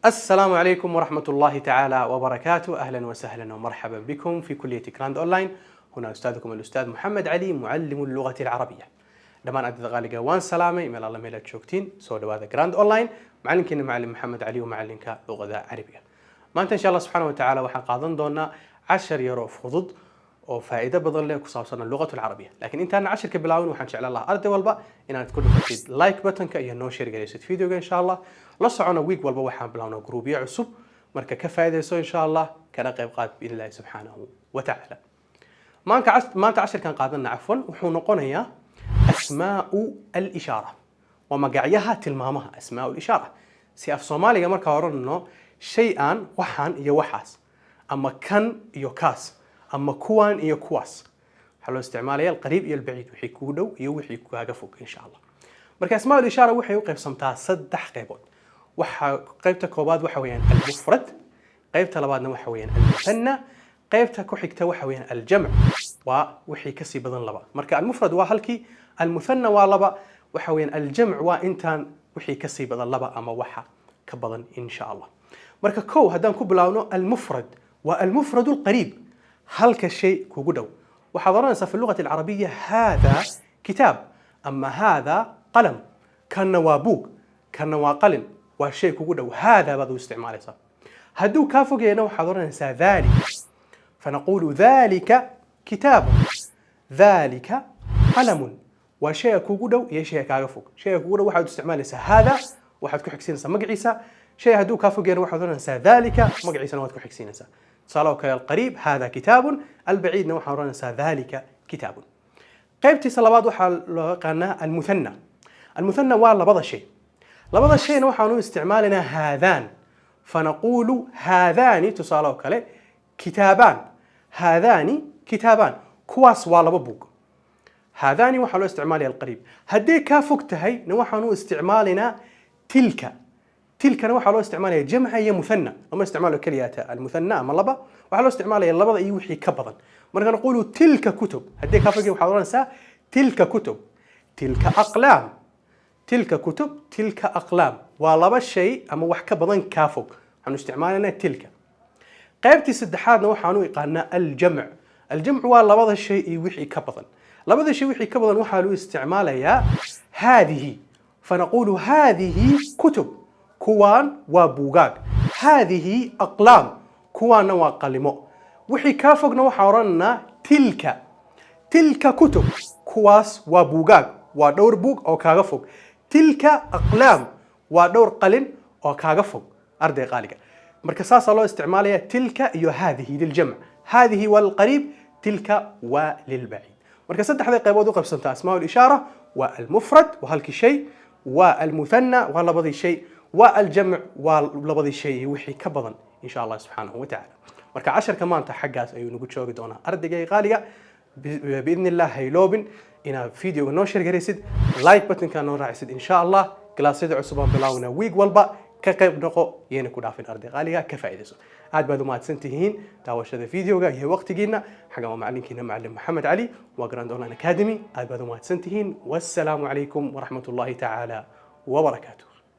السلام عليكم ورحمة الله تعالى وبركاته. أهلا وسهلا ومرحبا بكم في كلية جراند أونلاين. هنا أستاذكم الأستاذ محمد علي، معلم اللغة العربية. Dhammaan ardayda qaaliga waan salaamay meel alla meel aad joogtiin. Soo dhawaada Grand Online, macalinkiina macalin Maxamed Cali oo macalinka luqada Carabiga. Maanta, insha Allah subxaana wa tacaala, waxaan qaadan doonaa cashar yaroo fudud oo faa'iido badan leh ku saabsan اللغة العربية. Laakiin intaan cashirka bilaawin, waxaan jeclaan lahaa arday walba inaad ku dhufatid like buttonka iyo noo share garaysid videoga, insha Allah. La socona, week walba waxaan bilawnaa gruubyo cusub, marka ka faa'iidayso, insha Allah, kana qayb qaad biidni Illahi subxaanahu wa tacaala. Maanta cashirkan qaadana, cafwan, wuxuu noqonayaa أسماء الإشارة, waa magacyaha tilmaamaha. أسماء الإشارة, si af Soomaaliga markaa odhanno shay-an, waxaan iyo waxaas, ama kan iyo kaas, ama kuwaan iyo kuwaas, waxaa loo isticmaalaya القريب iyo البعيد, wixii kugu dhow iyo wixii kaaga fog, insha Allah. Marka أسماء الإشارة waxay u qaybsamtaa saddex qaybood. Waxa qaybta koobaad waxa weeyaan المفرد, qaybta labaadna waxa weeyaan المثنى, qaybta ku xigta waxa weeyaan الجمع, waa wixii kasii badan laba. Marka المفرد waa halkii, المثنى waa laba, waxa weeyaan الجمع waa intaan wixii kasii badan laba ama waxa ka badan, insha Allah. Marka kow haddaan ku bilaawno المفرد, waa المفرد القريب, halka shay kugu dhow. Waxaad oranaysaa في اللغة العربية هذا كتاب ama هذا قلم. Kanna waa buug, kanna waa qalin, waa shay kugu dhow, هذا baad u isticmaalaysaa. Hadduu kaa fogayana waxaad oranaysaa ذلك. فنقول ذلك كتاب، ذلك قلم. Waa shayga kugu dhow iyo shayga kaaga fog. Shayga kugu dhow waxaad isticmaalaysaa هذا, waxaad ku xigsiinaysaa magaciisa. Shay hadduu kaa fog yahana waxaad oranaysaa ذلك, magaciisana waad ku xigsiinaysaa. Tusaale oo kale, القريب هذا كتاب, البعيد na waxaad oranaysaa ذلك كتاب. Qaybtiisa labaad waxaa loo yaqaanaa المثنى. المثنى waa labada shay. Labada shayna waxaan u isticmaalaynaa هذان. فنقول هذان, tusaale oo kale, كتابان. هذان كتابان, kuwaas waa laba buug. هذان waxaa loo isticmaalaya القريب. Hadday kaa fog tahay na waxaan u isticmaalaynaa تلك. Tilkana waxaa loo isticmaalaya jamca iyo مثنى. Lama isticmaalo keliyaata المثنى ama laba, waxaa loo isticmaalaya labada iyo wixii ka badan. Marka نقول تلك كتب. Hadday kaa fog yihiin waxaad oranaysaa تلك كتب، تلك أقلام. تلك كتب، تلك أقلام, waa laba shay ama wax ka badan kaa fog, waxaanu isticmaalaynaa تلك. Qaybtii saddexaadna waxaanu yaqaanaa الجمع. الجمع waa labada shay iyo wixii ka badan. Labada shay wixii ka badan waxaa loo isticmaalayaa هذه. فنقول هذه كتب, kuwaan waa buugaag. هذه أقلام, kuwaanna waa qalimo. Wixii kaa fogna waxaa odhanaynaa تلك. تلك كتب, kuwaas waa buugaag, waa dhowr buug oo kaaga fog. تلك أقلام, waa dhowr qalin oo kaaga fog, arday qaaliga. Marka saasaa loo isticmaalaya تلك iyo هذه للجمع. هذه waa للقريب, تلك waa للبعيد. Marka saddexday qaybood u qaybsanta أسماء الإشارة waa المفرد, waa halkii shay, waa المثنى, waa labadii shay, waa الجمع, waa labadii shay iyo wixii ka badan, insha Allah subxaanahu wa tacaala. Marka casharka maanta xaggaas ayuu nagu joogi doonaa, ardayga qaaliga. Biidni Illah, hayloobin inaad videoga noo share garaysid, like buttonka noo raacisid, insha Allah. Galaasyada cusub aan bilaawna week walba, ka qayb noqo, yayna ku dhaafin, arday qaaliga, ka faa'iidayso. Aad baad u mahadsan tihiin daawashada videoga iyo waqtigiina. Xaggan waa macalinkiina macalin Maxamed Cali, waa Grand Online Academy. Aad baad u mahadsan tihiin. Wassalaamu calaykum waraxmat ullahi tacaala wabarakaatuh.